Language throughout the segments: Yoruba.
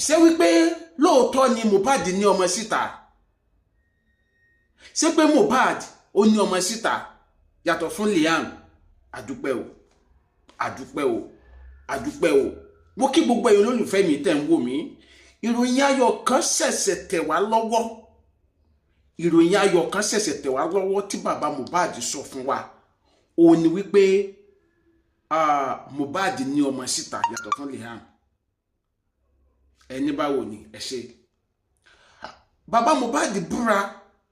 Ṣé wípé lóòótọ́ ni Mohbad ní ọmọ síta? Ṣé pé Mohbad ó ní ọmọ síta yàtọ̀ fún Liam? Àdúpẹ́ o, àdúpẹ́ o, àdúpẹ́ o. Mo kí gbogbo ẹ̀yin olólùfẹ́ mi tẹ̀ ń wò mí. Ìròyìn ayọ̀ kan ṣẹ̀ṣẹ̀ tẹ̀ wá lọ́wọ́, ìròyìn ayọ̀ kan ṣẹ̀ṣẹ̀ tẹ̀ wá lọ́wọ́ tí bàbá Mohbad sọ fún wa. Òun ni wípé Mohbad ní ọmọ síta yàtọ̀ fún Liam. Ẹni báwo ni ẹ ṣe? Bàbá Mohbad búra,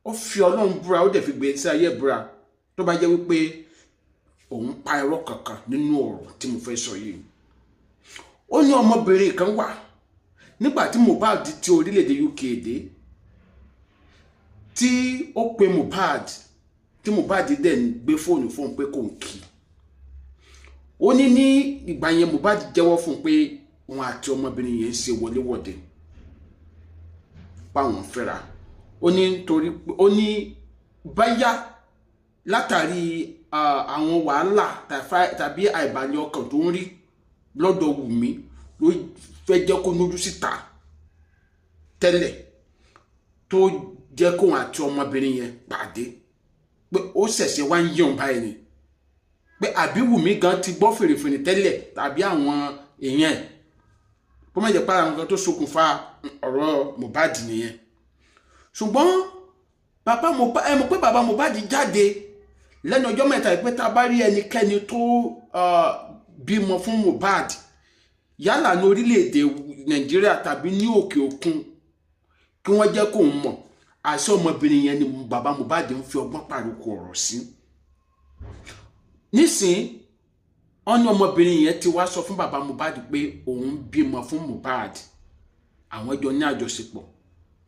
ó fi Ọlọ́run búra, ó dẹ̀ fi gbé sí ayé búra, tó bá jẹ́ wípé òun pa irọ́ kankan nínú ọ̀rọ̀ tí mo fẹ́ sọ yìí. Ó ní ọmọbìnrin kan wà nígbà tí Mohbad ti orílẹ̀-èdè UK dé, tí ó pe Mohbad, tí Mohbad dẹ̀ ń gbé fóònù fóun pé kò ń kí. Ó ní ní ìgbà yẹn, Mohbad jẹ́wọ́ fún un pé òun àti ọmọbìnrin yẹn ń ṣe wọléwọ̀de, páwọn fẹ́ra. Ó ní torí ó ní báyá látàrí àwọn wàhálà tàbí àìbalẹ̀ ọkàn tó ń rí lọ́dọ̀ Wùmí ló fẹ́ jẹ́ kó nójú síta tẹ́lẹ̀, tó jẹ́ kóun àti ọmọbìnrin yẹn pàdé, pé ó ṣẹ̀ṣẹ̀ wá ń yíyan báyìí ni, pé àbí Wùmí gan ti gbọ́ fèrèfèrè tẹ́lẹ̀ tàbí àwọn èèyàn ẹ̀, kó má jẹ́ pé àwọn kan tó ṣokùnfà ọ̀rọ̀ Mohbad nìyẹn. Ṣùgbọ́n bàbá Mohbad, ẹ mọ̀ pé bàbá Mohbad jáde lẹ́nu ọjọ́ mẹ́ta yìí pé tá a bá rí ẹnikẹ́ni tó bímọ fún Mohbad, yálà ní orílẹ̀-èdè Nàìjíríà tàbí ní òkè òkun, kí wọ́n jẹ́ kóun mọ̀. Àṣẹ ọmọbìnrin yẹn ni bàbá Mohbad ń fi ọgbọ́n pàrokò ọ̀rọ̀ sí nísìnyí. Wọ́n ní ọmọbìnrin yẹn ti wá sọ fún bàbá Mohbad pé òun bímọ fún Mohbad, àwọn jọ ní àjọṣepọ̀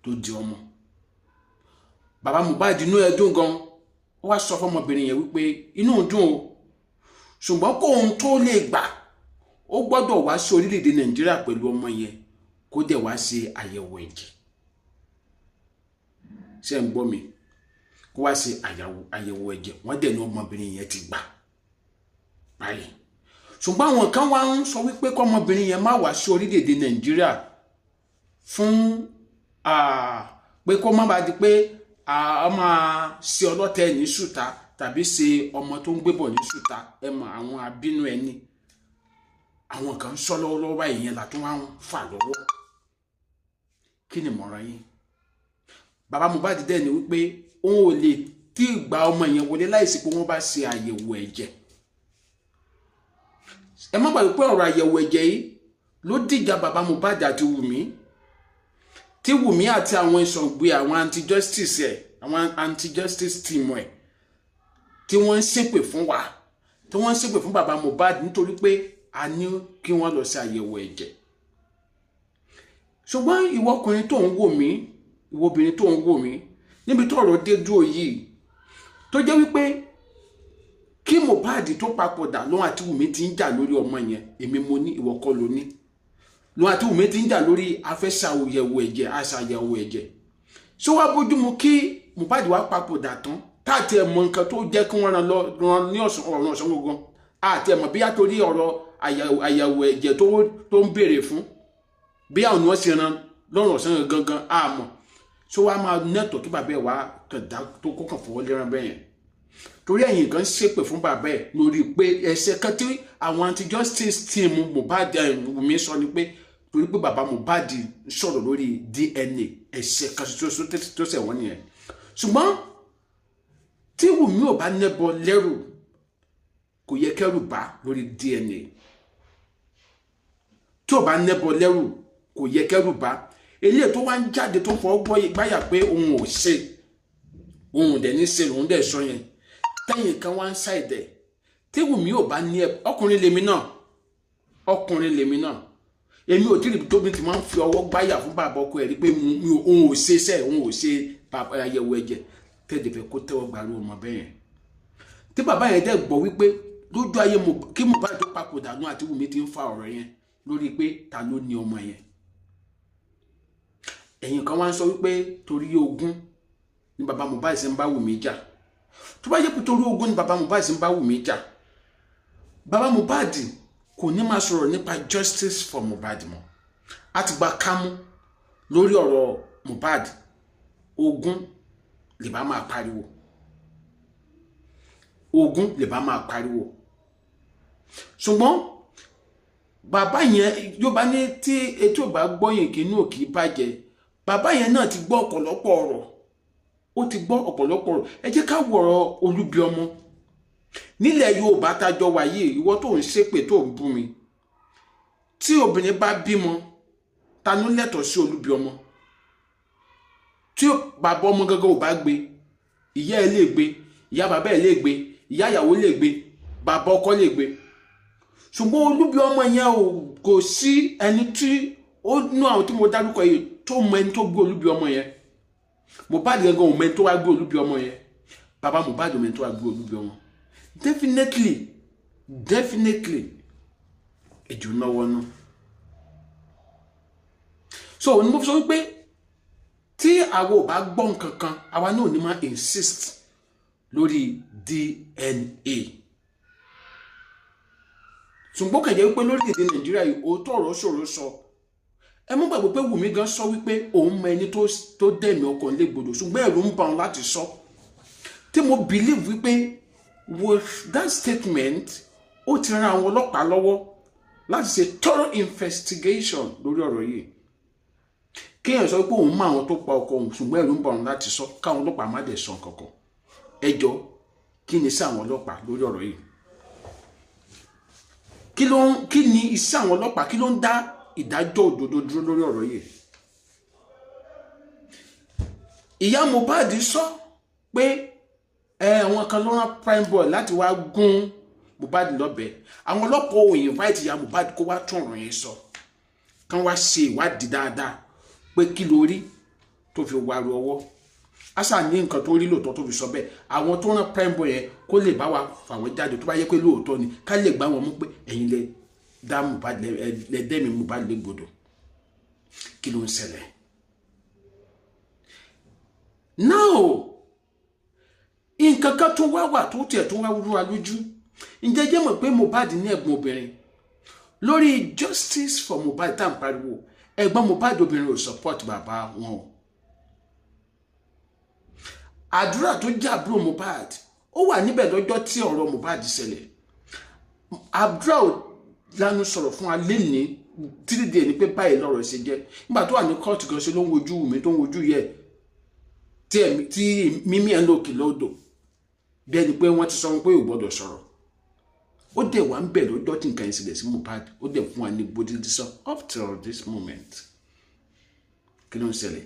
tó di ọmọ. Bàbá Mohbad inú ẹ̀ dùn gan. Ó wá sọ fún ọmọbìnrin yẹn wípé inú òun dùn o, ṣùgbọ́n kóun tó lè gbà, ó gbọ́dọ̀ wá sí orílẹ̀-èdè Nàìjíríà pẹ̀lú ọmọ yẹn, kó dẹ̀ wá ṣe àyẹ̀wò ẹ̀jẹ̀. Ṣé ń gbọ́ mi? Kó wá ṣe àyẹ̀wò ẹ̀jẹ̀. Wọ́n dẹ̀ ní ọmọbìnrin yẹn ti gbà báyìí. Ṣùgbọ́n àwọn kan wá ń sọ wípé kọ́mọbìnrin yẹn má wá sí orílẹ̀-èdè Nàìjíríà fún pé kó má bàa di pé a máa ṣe ọlọ́tẹ̀ ní ṣùtá tàbí ṣe ọmọ tó ń gbébọ̀ ní ṣùtá. Ẹ mọ̀ àwọn abínú ẹni, àwọn kan ń sọ lọ́wọ́lọ́wọ́ báyìí. Yẹn là tún wá ń fà lọ́wọ́. Kí ni ìmọ̀ràn yín? Bàbá Mohbad dẹ̀ ní wípé òun ò lè tí ì gba ọmọ yẹn wọlé láìsí pé wọ́n bá ṣe àyẹ̀wò ẹ̀jẹ̀. Ẹ má gbàgbé pé ọ̀rọ̀ àyẹ̀wò ẹ̀jẹ̀ yìí ló dìjà bàbá Mohbad àti Wùmí, tí Wùmí àti àwọn ìsọ̀gbé àwọn anti-justice ẹ̀, àwọn anti-justice team ẹ̀, tí wọ́n ń ṣépè fún wa, tí wọ́n ń ṣépè fún bàbá Mohbad nítorí pé a ní kí wọ́n lọ ṣe àyẹ̀wò ẹ̀jẹ̀. Ṣùgbọ́n ìwọ ọkùnrin tó ń wò mí, ìwọ obìnrin tó ń wò mí, níbi tó ọ̀rọ̀ dé dúró yìí, tó jẹ́ wípé kí Mohbad tó papòdà, lóun àti Wùmí ti ń jà lórí ọmọ yẹn. Èmi mo ní, ìwọ kọ́ ló ní. Lóun àti Wùmí ti ń jà lórí afẹ́sàyẹ̀wò ẹ̀jẹ̀, àṣàyẹ̀wò ẹ̀jẹ̀. Ṣé wàá bójúmu kí Mohbad wá papòdà tán, táàtì ẹ̀ mọ nǹkan tó jẹ́ kí wọ́n rán lọ rán ní ọ̀sán ọ̀run ọ̀sán gbogbo, àti ẹ̀ mọ̀ bí torí ọ̀rọ̀ àyẹ̀wò ẹ̀jẹ̀ tó ń béèrè fún, bí àwọn ni wọ́n ṣe ran lọ́rùn ọ̀sán gangan, àmọ́ ṣé wàá máa nẹ́tọ̀ kí bàbá ẹ̀ wá kàn dá tó kó kàn fọwọ́ lẹ́rán bẹ́ẹ̀ yẹn? Torí ẹ̀yìn kan ṣépè fún bàbá ẹ̀ lórí pé ẹ̀ṣẹ̀ kan tí àwọn anti-justice team Mohbad, Wùmí sọ ni pé torí pé bàbá Mohbad sọ̀rọ̀ lórí DNA, ẹ̀ṣẹ̀ kan ṣoṣo tó ṣẹ̀ wọ́n nìyẹn. Ṣùgbọ́n tí Wùmí ò bá nẹ́bọ lẹ́rù, kò yẹ kẹ́rù bá lórí DNA. Tí ò bá nẹ́bọ lẹ́rù, kò yẹ kẹ́rù bá. Eléyìí tó wá ń jáde tó fọwọ́ gbáyà pé òun ò ṣe, òun ò dẹ̀ ní ṣe, òun dẹ̀ sọ yẹn, tẹ́yìn kan wá ń ṣàìdẹ̀. Tí Wùmí ò bá ní ẹ, ọkùnrin lèmi náà, ọkùnrin lèmi náà, èmi ò tí ì tóbi tí máa ń fi ọwọ́ gbáyà fún bàbá ọkọ ẹ̀ rí pé òun ò ṣe iṣẹ́, òun ò ṣe àyẹ̀wò ẹ̀jẹ̀ tẹ́lẹ̀ fẹ́ kó tẹ́wọ́ gbàrú ọmọ bẹ́ẹ̀ yẹn. Tí bàbá yẹn dẹ̀ gbọ́ wípé lójú ayé kí Mohbad tó papòdà náà àti Wùmí ti ń fa ọ̀rọ̀ yẹn lórí pé ta ló ní ọmọ yẹn. Ẹ̀yìn kan wá ń sọ wípé torí ogún ni bàbá Mohbad ṣe ń bá Wùmí jà. Tó bá jẹ́ pé torí ogún ni bàbá Mohbad ṣe ń bá Wùmí jà, bàbá Mohbad kò ní máa sọ̀rọ̀ nípa justice for Mohbad mọ́. Á ti gba kámú lórí ọ̀rọ̀ Mohbad. Ogún lè bá máa pariwo, ogún lè bá máa pariwo, ṣùgbọ́n bàbá yẹn yóò bá ní tí etí ò bá gbọ́yìn kí inú ò kì í bàjẹ́. Bàbá yẹn náà ti gbọ́ ọ̀pọ̀lọpọ̀ ọ̀rọ̀, ó ti gbọ́ ọ̀pọ̀lọpọ̀ ọ̀rọ̀. Ẹ jẹ́ ká wọ̀rọ̀ olubi ọmọ nílẹ̀ Yorùbá tájọ wà yìí. Ìwọ tó ń ṣépè, tó ń bú mi, tí obìnrin bá bímọ, ta ló lẹ́tọ̀ọ́ sí olubi ọmọ? Tí bàbá ọmọ gangan ò bá gbé, ìyá ẹ lè gbé, ìyá bàbá ẹ lè gbé, ìyá ìyàwó lè gbé, bàbá ọkọ lè gbé, ṣùgbọ́n olubi ọmọ yẹn ò kò sí ẹni tí ó nú àwọn tí mo dárúkọ yìí tó mọ ẹni tó gbé olubi ọmọ yẹn. Mohbad gangan ò mọ ẹni tó wá gbé olubi ọmọ yẹn. Bàbá Mohbad ò mọ ẹni tó wá gbé olubi ọmọ. Definitely, definitely, ejò náwó nú. So ní mo fi sọ wípé tí àwa ò bá gbọ́ nǹkan kan, àwa náà ní máa insist lórí DNA. Ṣùgbọ́n kàn jẹ́ wípé lórílẹ̀‐èdè Nàìjíríà yìí, òótọ́ ọ̀rọ̀ ṣòro sọ. Ẹ mú gbàgbé pé Wùmí gan sọ wípé òun mọ ẹni tó dẹ̀mí ọkàn légbodò, ṣùgbọ́n ẹ̀rù ń bà òun láti sọ. Tí mo believe wípé with that statement, ó ti ran àwọn ọlọ́pàá lọ́wọ́ láti ṣe thorough investigation lórí ọ̀rọ̀ yìí. Kéèyàn sọ pé òun mọ àwọn tó pa ọkọ òun, ṣùgbọ́n ẹ̀rù ń bà òun láti sọ, káwọn ọlọ́pàá má dẹ̀ sọ kankan. Ẹ jọ, kí ni sí àwọn ọlọ́pàá lórí ọ̀rọ̀ yìí? Kí ni iṣẹ́ àwọn ọlọ́pàá? Kí ló ń dá ìdájọ́ òdodo dúró lórí ọ̀rọ̀ yìí? Ìyá Mohbad sọ pé ẹ àwọn kan ló rán Prime Boy láti wá gún Mohbad lọ́bẹ. Àwọn ọlọ́pàá ò invite ìyá Mohbad kó wá tún ọ̀rọ̀ yẹn sọ, kán wá ṣe ìwádìí dáadáa pé kí ló rí tó fi wá ru ọwọ́ asa ní nǹkan tó rí lóòótọ́ tó fi sọ bẹ́ẹ̀. Àwọn tó rán Prime Boy yẹn, kó lè bá wa fà wọ́n jáde. Tó bá yẹ pé lóòótọ́ ni, ká lè gbá wọn mú pé ẹ̀yin lẹ dá Mohbad, lẹ dẹ́mi Mohbad légbodò. Kí ló ń ṣẹlẹ̀ now? Nǹkan kan tó wá wà tó tiẹ̀ tó wá rú wa lójú. Ǹjẹ́ jẹ́ mọ̀ pé Mohbad ní ẹ̀gbọ́n obìnrin? Lórí justice for Mohbad tá à ń pariwo, ẹ̀gbọ́n Mohbad obìnrin ò support bàbá wọn o. Àdúrà tó jẹ́ àbúrò Mohbad, ó wà níbẹ̀ lọ́jọ́ tí ọ̀rọ̀ Mohbad ṣẹlẹ̀. Àdúrà ò lánàá sọ̀rọ̀ fún wa lénìí títí di ẹni pé báyìí lọ́rọ̀ ṣe jẹ́. Nígbà tó wà ní kóòtù gan, ṣe ló ń wojú mi, tó ń wojú yẹ tí mímí ẹ̀ ń lòkè lódò, bí ẹni pé wọ́n ti sọ pé ò gbọ́dọ̀ sọ̀rọ̀. Ó dẹ̀ wá ń bẹ̀ lọ́jọ́ tí nǹkan yẹn ṣẹlẹ̀ sí Mohbad. Ó dẹ̀ fún wa ní bódìdí sọ up till this moment. Kí ló ń ṣẹlẹ̀?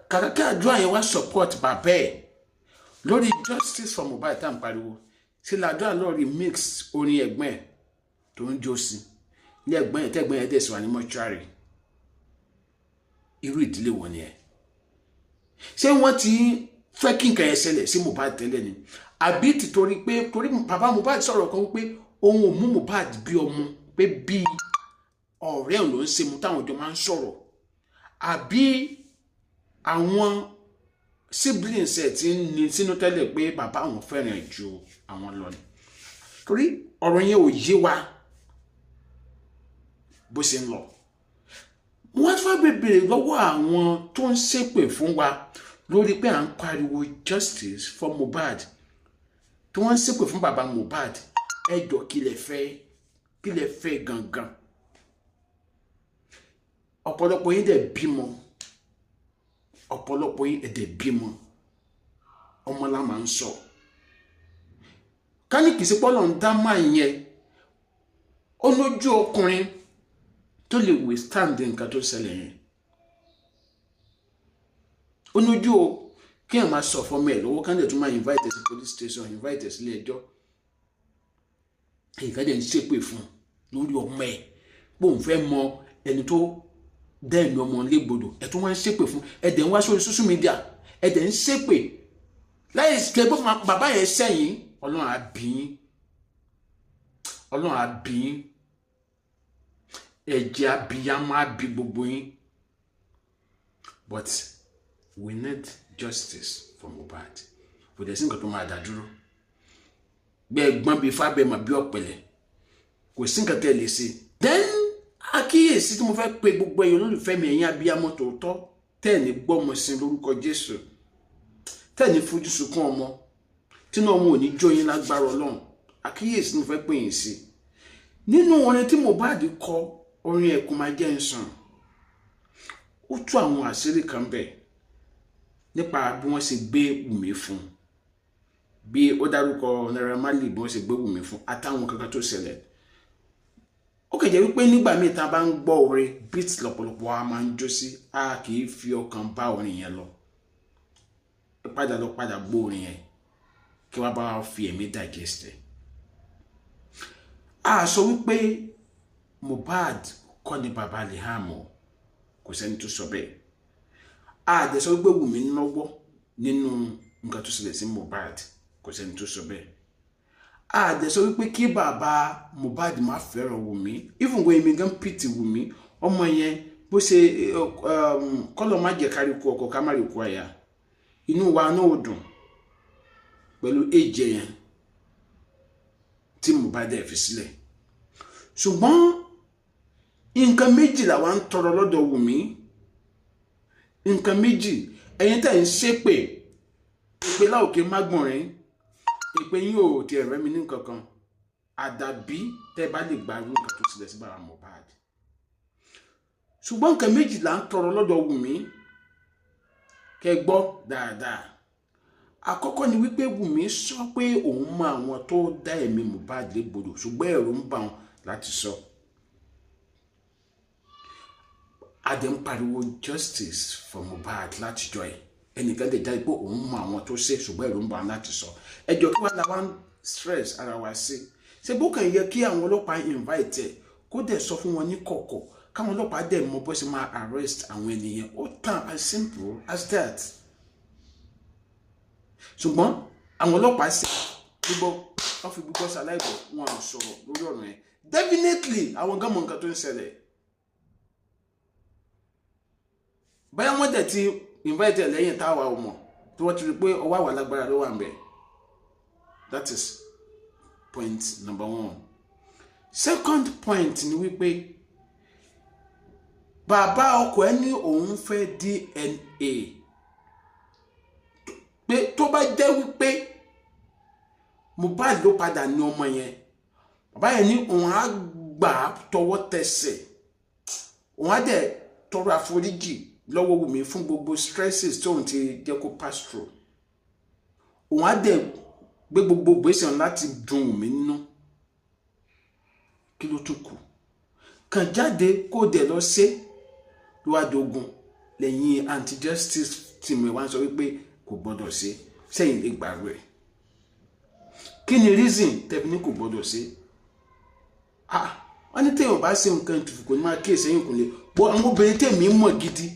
Kàkà kí àdúrà yẹn wá support bàbá ẹ̀ lórí justice for Mohbad tá à ń pariwo, ṣe làdúrà lọ́ọ́ remix orin ẹ̀gbọ́n ẹ̀ tó ń jó sí ní ẹ̀gbọ́n ẹ̀, tẹ́gbọ́n ẹ̀ dẹ̀ sì wà ní mọ́ṣúárì? Irú ìdílé wo ni ẹ? Ṣé wọ́n ti fẹ́ kí nǹkan yẹn ṣẹlẹ̀ sí Mohbad tẹ́lẹ̀ ni, àbí tìtorí pé torí bàbá Mohbad sọ̀rọ̀ kan wípé òun ò mú Mohbad bí ọmọ, pé bí ọ̀rẹ́ òun ló ń ṣe mu táwọn jọ máa ń sọ̀rọ̀, àbí àwọn siblings ẹ̀ ti ń ní sínú tẹ́lẹ̀ pé bàbá àwọn fẹ́ràn ju àwọn lọ ni? Torí ọ̀rọ̀ yẹn ò yé wa bó ṣe ń lọ. Wọ́n fẹ́ bèbèrè lọ́wọ́ àwọn tó ń ṣépè fún wa lórí pé à ń pariwo justice for Mohbad, tí wọ́n ń ṣépè fún bàbá Mohbad. Ẹ jọ̀ọ́, kí lẹ fẹ́? Kí lẹ fẹ́ gangan? Ọ̀pọ̀lọpọ̀ yín dẹ̀ bímọ, ọ̀pọ̀lọpọ̀ yín ẹ̀dẹ̀ bímọ. Ọmọ la máa ń sọ ká ní kìí sí pọ́lọ̀ ń dá máa yẹn. Ó lójú ọkùnrin tó lè withstand nǹkan tó ṣẹlẹ̀ yẹn. Ó lójú o kí ẹ̀ máa sọ fọmọ ẹ̀ lọ́wọ́, kán dẹ̀ tún máa invite ẹ̀ sí police station, invite ẹ̀ sílé ẹjọ́. Èyí kan dẹ̀ ń ṣépè fún un lórí ọmọ ẹ̀ pé òun fẹ́ mọ ẹni tó dẹ́ẹ̀mí ọmọ légbodò. Ẹ̀ tún wá ń ṣépè fún, ẹ̀ dẹ̀ ń wá sórí social media, ẹ̀ dẹ̀ ń ṣépè láì ṣe pé bàbá yẹn sẹ́yìn. Ọlọ́run á bí yín, Ọlọ́run á bí yín, ẹ̀jẹ̀ abiyamọ á bí gbogbo yín. But we need justice for Mohbad. Kò dẹ̀ sí nǹkan tó máa dá dúró. Gbẹ́ gbọ́n bíi fábẹ́mọ̀ bí ọ̀pẹ̀lẹ̀, kò sí nǹkan tẹ́ lè ṣe. Then a Àkíyèsí tí mo fẹ́ pe gbogbo ẹ̀yin olólùfẹ́ mi, ẹ̀yin abiyamọ tòótọ́, tẹ́ ẹ̀ ní gbọ́mọ sí lórúkọ Jésù, tẹ́ ẹ̀ ní fojú sunkún ọmọ, tínú ọmọ ò ní jó yín lágbára Ọlọ́run. Àkíyèsí tí mo fẹ́ pè yín sí nínú orin tí Mohbad kọ, orin Ẹkún Máa Jẹ́ ń Sùn, ó tú àwọn àṣírí kan bẹ̀ nípa bí wọ́n ṣe gbé Wùmí fún, bí ó dárúkọ Naira Marley, bí wọ́n ṣe gbé Wùmí fún àtàwọn kankan tó ṣẹlẹ̀. Ó kàn jẹ́ wípé nígbà míì tá a bá ń gbọ́ orin, beat lọ́pọ̀lọpọ̀ a máa ń jó sí, a kì í fi ọkàn bá orin yẹn lọ. Padà lọ, padà gbọ́ orin yẹn kí wọ́n bá wa fi ẹ̀mí digest ẹ̀. A sọ wípé Mohbad kọ́ ni bàbá Liam o, kò sẹ́ni tó sọ bẹ́ẹ̀. A dẹ̀ sọ wípé Wùmí lọ́wọ́ nínú nǹkan tó ṣẹlẹ̀ sí Mohbad, kò sẹ́ni tó sọ bẹ́ẹ̀. A dẹ̀ sọ wípé kí bàbá Mohbad má fẹ́ràn Wùmí. Even though èmi gan pity Wùmí, ọmọ yẹn bó ṣe kọ́lọ̀, má jẹ́ kárí kú ọkọ ká má rí kú àyà. Inú wa náà ò dùn pẹ̀lú èjẹ yẹn tí Mohbad ẹ̀ fi sílẹ̀. Ṣùgbọ́n nǹkan méjì làwa ń tọrọ lọ́dọ̀ Wùmí, nǹkan méjì. Ẹ̀yin tẹ̀ ń ṣépè, ìpè láòkè mágbọ̀nrín, ìpè yín ò tiẹ̀ rẹ́ mi ní nǹkan kan, àdàbí tẹ́ bá lè gba irú nǹkan tó ṣẹlẹ̀ sí bàbá Mohbad. Ṣùgbọ́n nǹkan méjì là ń tọrọ lọ́dọ̀ Wùmí, kẹ́ gbọ́ dáadáa. Àkọ́kọ́ ni wípé Wùmí sọ pé òun mọ àwọn tó dá ẹ̀mí Mohbad légbodò, ṣùgbọ́n ẹ̀rù ń bà wọn láti sọ. Adé ń pariwo justice for Mohbad látijọ́ ẹ̀, ẹnìkan lè jáde pé òun mọ àwọn tó ṣe, ṣùgbọ́n ẹ̀rù ń bà wọn láti sọ. Ẹjọ́ kí wàá la wá ń stress ara wa sí? Ṣé bó kàn yẹ kí àwọn ọlọ́pàá invite ẹ̀, kó dẹ̀ sọ fún wọn ní kọ̀kọ̀, káwọn ọlọ́pàá dẹ̀ mọ bó ṣe máa arrest àwọn ènìyàn? Ó tàn, as simple as that. Ṣùgbọ́n àwọn ọlọ́pàá ṣe gbígbọ́, wọ́n fi gbígbọ́ ṣaláìbọ̀, wọn à sọ̀rọ̀ lórí ọ̀rọ̀ yẹn. Definitely àwọn gan mọ nǹkan tó ń ṣẹlẹ̀. Báyà wọ́n dẹ̀ ti invite ẹ̀ lẹ́yìn táwa ò mọ̀, tí wọ́n ti rí pé ọwọ́ àwọn alágbára ló wà ń bẹ̀. That is point number one. Second point ni wípé bàbá ọkọ ẹ ní òun fẹ́ DNA, pé tó bá jẹ́ wípé Mohbad ló padà ní ọmọ yẹn, bàbá yẹn ní òun á gbà á tọwọ́ tẹsẹ̀, òun á dẹ̀ tọrọ àforíjì lọ́wọ́ Wùmí fún gbogbo stresses tóun ti jẹ́ kó pass through, òun á dẹ̀ gbé gbogbo gbèsè láti dùn Wùmí nínú. Kí ló tún kù? Kàn jáde kó dẹ̀ lọ ṣe ló wá dogun lẹ́yìn. Anti-justice team ẹ̀ wá ń sọ wípé kò gbọ́dọ̀ ṣe. Sẹ́yìn lè gbàrú ẹ̀? Kí ni reason tẹ̀bí ní kò gbọ́dọ̀ ṣe? Ah, wọ́n ní téèyàn bá ṣe nǹkan ìtùfù, kò ní máa kíyèsí ẹ̀yìn kò lè bọ́. Àwọn obìnrin tèmi mọ̀ gidi,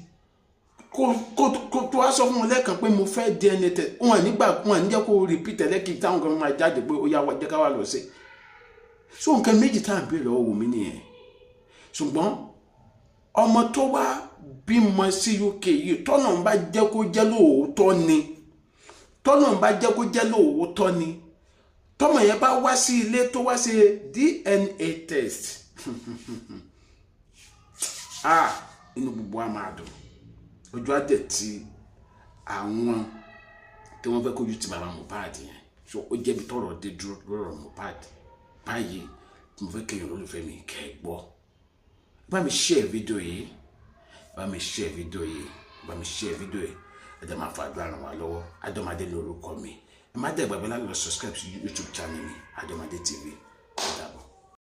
kó tó wá sọ fún wọn lẹ́ẹ̀kan pé mo fẹ́ DNA test, wọn nígbà wọn ní jẹ́ kó repeat ẹlẹ́kì táwọn kan máa jáde pé ó yá, jẹ́ ká wà lọ sí. So nǹkan méjì tá à ń béèrè lọ́wọ́ Wùmí nìyẹn. Ṣùgbọ́n ọmọ tó wá bímọ sí UK yìí, tọ́nà ń bá jẹ́ kó jẹ́ lóòótọ́ ni, tọ́nà ń bá jẹ́ kó jẹ́ lóòótọ́ ni, tọ́mọ yẹn bá wá sí ilé tó wá ṣe DNA test, ah, inú gbogbo wa máa dùn, ojú á dẹ̀ ti àwọn tí wọ́n fẹ́ kójú ti bàbá Mohbad yẹn. So ó jẹ́bi tọ́rọ̀ dé dúró lọ́rọ̀ Mohbad báyìí tí mo fẹ́ kẹ́yìn olólùfẹ́ mi kẹ́ ẹ gbọ́. Bá mi share fídíò yìí, bá mi share fídíò yìí, bá mi share fídíò yìí. Ẹ dẹ̀ máa fàdúrà ràn wá lọ́wọ́. Adọ́madé lórúkọ mi. Ẹ má dẹ̀ gbàgbé láti lọ subscribe sí YouTube channel mi, Adọ́madé TV.